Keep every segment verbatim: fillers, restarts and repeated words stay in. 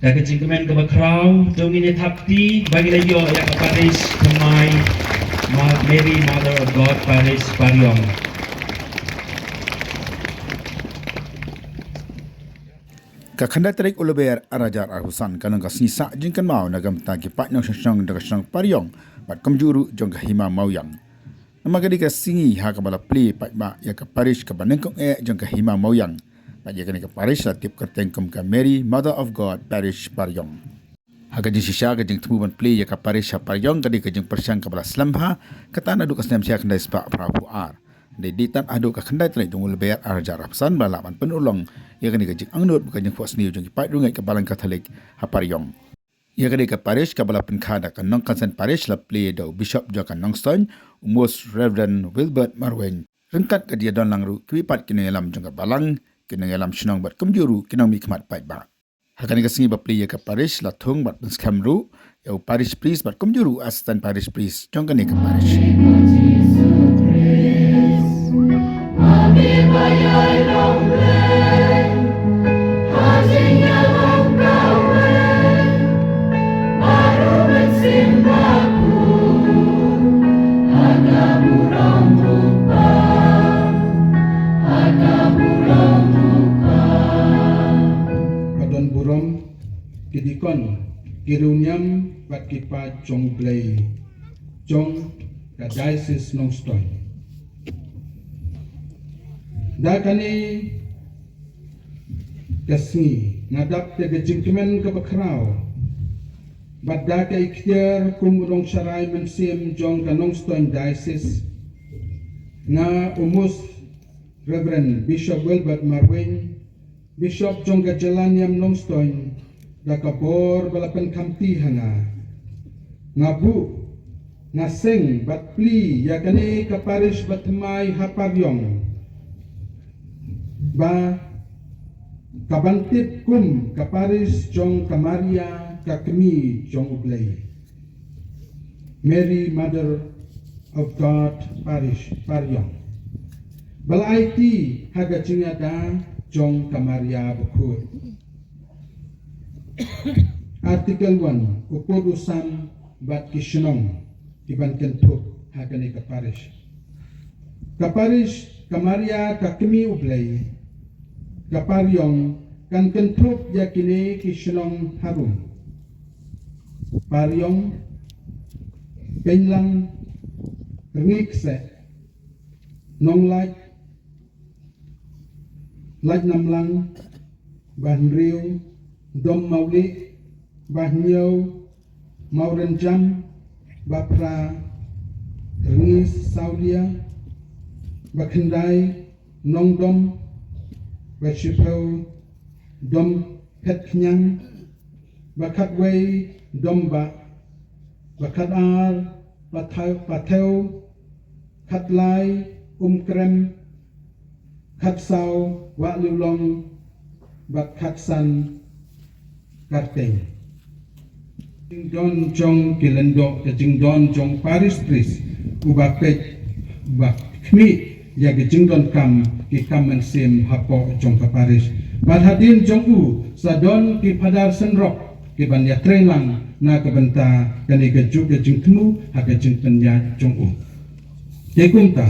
Da ka jingkmen kaba khraw, to ngin ïa thap kti ba ngin ïa ïoh ïa ka parish thymmai, Ma-, Mary Mother of God Parish Pariong. Ka khyndai tarik u Lber ar hajar arphew san ka long ka sngi sah jingkynmaw na ka bynta ki paid nongshong shnong jong ka shnong Pariong bad kumjuh ruh jong ka Hima Mawiang. Namar ka dei ka sngi ha kaba la plie paidbah ïa ka parish kaba nyngkong eh jong ka Hima Mawiang. Bad ïa kane ka parish la tip kyrteng kum ka Mary Mother of God Parish Pariong. Ha ka jingshisha ka jingthmu ban plie ïa ka parish ha Pariong ka dei ka jingpyrshang kaba la slem bha, kata naduh ka snem shi hajar khyndai spah phra phew ar. Dei dei tad haduh ka khyndai tarik jong u Lber ar hajar arphew san ba la lah ban pynurlong ïa kane ka jingangnud bad ka jingphohsniew jong ki paid riewngeit ka Balang Katholik ha Pariong. Ïa ka dei ka parish kaba la pynkha da ka nongkynsan parish la plie da u Bishop jong ka Nongstoiñ, u Most Reverend Wilbert Marwein. Ryngkat ka dei ïa don lang ruh kiwei pat ki nongïalam jong ka Balang, ki nongïalam shnong bad kumjuh ruh ki nongmihkhmat paidbah. Ha kane ka sngi ba plie ïa ka parish la thung bad pynskhem ruh ïa u parish priest bad kumjuh ruh assistant parish priest jong kane ka parish. Ka don burom ki dikon, ki riewniam bad ki paid jong U Blei jong ka Diocese Nongstoiñ. Da kane ka sngi nga dap da ka jingkmen kaba khraw bad da ka iktiar kum u nongsharai mynsiem jong ka Nongstoiñ Diocese, nga u Most Reverend Bishop Wilbert Marwein, Bishop jong ka jylla niam Nongstoiñ, da ka bor ba la pynkhamti ha nga, nga buh, nga seng bad plie ïa kane ka parish bathymmai ha Pariong, ba ka ban tip kum ka parish jong ka Maria ka kmie jong U Blei, Mary Mother of God Parish Pariong, ba la aiti ha ka jingïada jong ka Maria Bakhuid. Article one, u pud u sam bad ki shnong ki ban kynthup ha kane ka parish. Ka parish ka Maria ka kmie U Blei ka Pariong kan kynthup ïa kine ki shnong harum: Pariong, Pynlang, Rngiekseh, Nonglait, Laitnamlang, Bahynriew, Dom Mawlieh, Bahynñiew, Mawrynjam, Baphra, Rngiesawlia, Bakhyndai, Nongdom, Bashiphew, Dom Phet Khñiang, Bakhatwei, Dombah, Bakhatar, Pathew, Pathew, Khatlai, Umkrem, Khatsaw, Wah Liulong, bad Khatsan, Kharteng. Jingdon jong ki lyngdoh, ka jingdon jong parish priest, uba peit, uba khmih ïa ka jingdonkam ki kam mynsiem hapoh jong ka parish. Bad hadien jong u sa don ki phadar synrok ki ban ïatreilang na ka bynta kane kajuh ka jingthmu ha ka jingpynïaid jong u. Te kumta,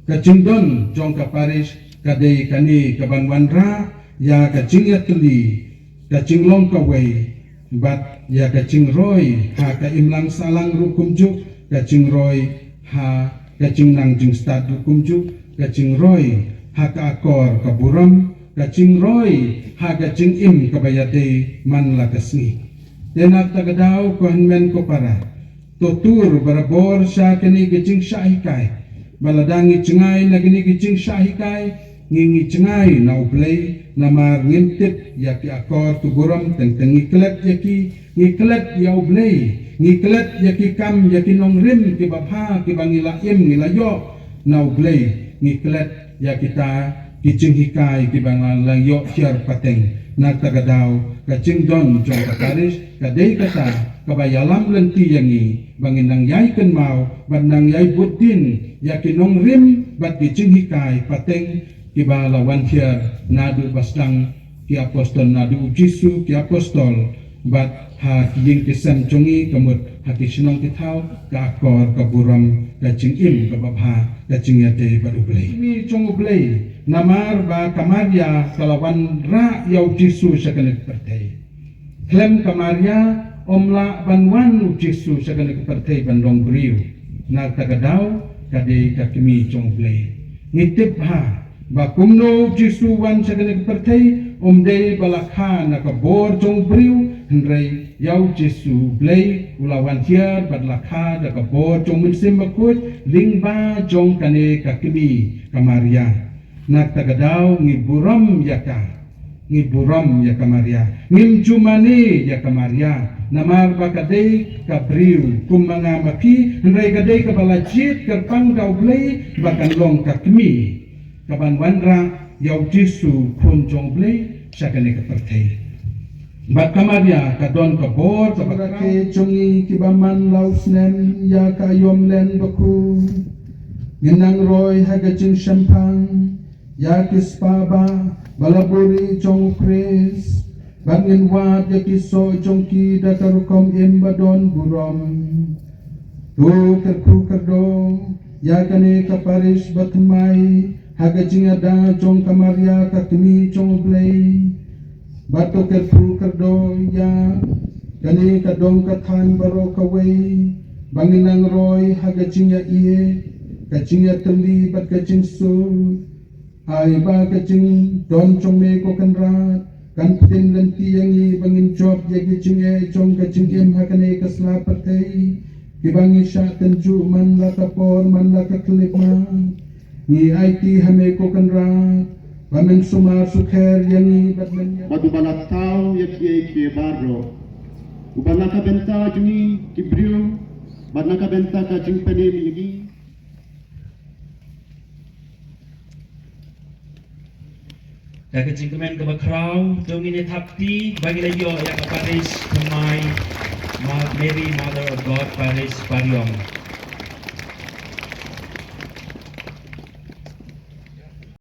ka jingdon jong ka parish ka dei kane ka ban wanrah ïa ka jingïatylli, ka jinglong kawei, bad ïa ka jingroi ha ka imlang sahlang ruh kumjuh, ka jingroi ha ka jingnang jingstad ruh kumjuh, ka jingroi ha ka akor ka burom, ka jingroi ha ka jingim kaba ïadei man la ka sngi. Te na kata ka daw, ko hynmen ko para, to tur barabor sha kane ka jingshah hikai. Ba lada ngi jngai na kane ka jingshah hikai, ngi, ngi jngai na U Blei, namar ngim tip ïa ki akor ki burom, teng teng ngi klet ïa ki, ngi klet ïa U Blei, ngi klet ïa ki kam, ïa ki nongrim kiba bha kiba ngi la im, ngi la ïoh na U Blei, ngi klet ïa kita ki jinghikai kiba ngi la ïoh hiar pateng. Na kata ka daw, ka jingdon jong ka parish ka dei kata kaba ïalam lynti ïa ngi ba ngin nang ïai kynmaw bad nang ïai bud dien ïa ki nongrim bad ki jinghikai pateng kiba la wan hiar naduh ba sdang ki apostol, naduh u Jisu, ki apostol, bad ha ki ïing ki sem jong ngi, ka mut ha ki shnong ki thaw, ka akor ka burom, ka jingim kaba bha, ka jingïadei bad U Blei. Kmie jong U Blei, namar ba ka Maria ka la wanrah ïa u Jisu sha kane ka pyrthei. Khlem ka Maria ym lah ban wan u Jisu sha kane ka pyrthei ban long briew. Na kata ka daw ka dei ka kmie jong U Blei. Ngi tip bha ba kumno u Jisu u wan sha kane ka pyrthei, ym dei ba la kha na ka bor jong u briew, hynrei ïa u Jisu U Blei u la wan hiar bad la kha da ka bor jong u Mynsiem Bakhuid lyngba jong kane ka kmie ka Maria. Na kata ka daw ngi burom ïa ka. Ngi burom ïa ka Maria. Ngim ju mane ïa ka Maria. Namar ba ka dei ka briew kum ma nga ma phi, hynrei ka dei kaba la jied kyrpang da U Blei ba kan long ka kmie kaban wanrah ïa u Jisu, Khun jong U Blei, sha kane ka pyrthei. Bad ka Maria ka don ka bor kaba, ki rakhe jong ngi kiba man la u snem ïa ka aïom len bakhuid, ngin nang roi ha ka jingshemphang ïa ki spah bah ba la buhrieh jong u Khrist, bad ngin wad ïa ki soh jong ki da ka rukom im ba don burom. To kyrkhu kyrdoh ïa kane ka parish bathymmai ha ka jingïada jong ka Maria ka kmie jong U Blei. Bad to kyrkhu kyrdoh ïa kane ka dong ka thaiñ baroh kawei ba ngin nang roi ha ka jingïaieit, ka jingïatylli bad ka jingsuk. Ai ba ka jingdon jong me ko Kynrad kan pynim lynti ïa ngi ba ngin jop ïa ki jingeh jong ka jingim ha kane ka sla pyrthei, kiba ngi shah tynjuh man la ka por man la ka khyllipmat. Ngi aiti ha me ko Kynrad ba men sumar sukher ïa ngi bad men ïa, bad uba la thaw ïa kiei kiei baroh, uba na ka bynta jong ngi ki briew bad na ka bynta ka jingpynim ïa ngi. Da ka jingkmen kaba khraw, to ngin ïa thap kti ba ngin ïa ïoh ïa ka parish thymmai Ma-, Mary Mother of God Parish Pariong.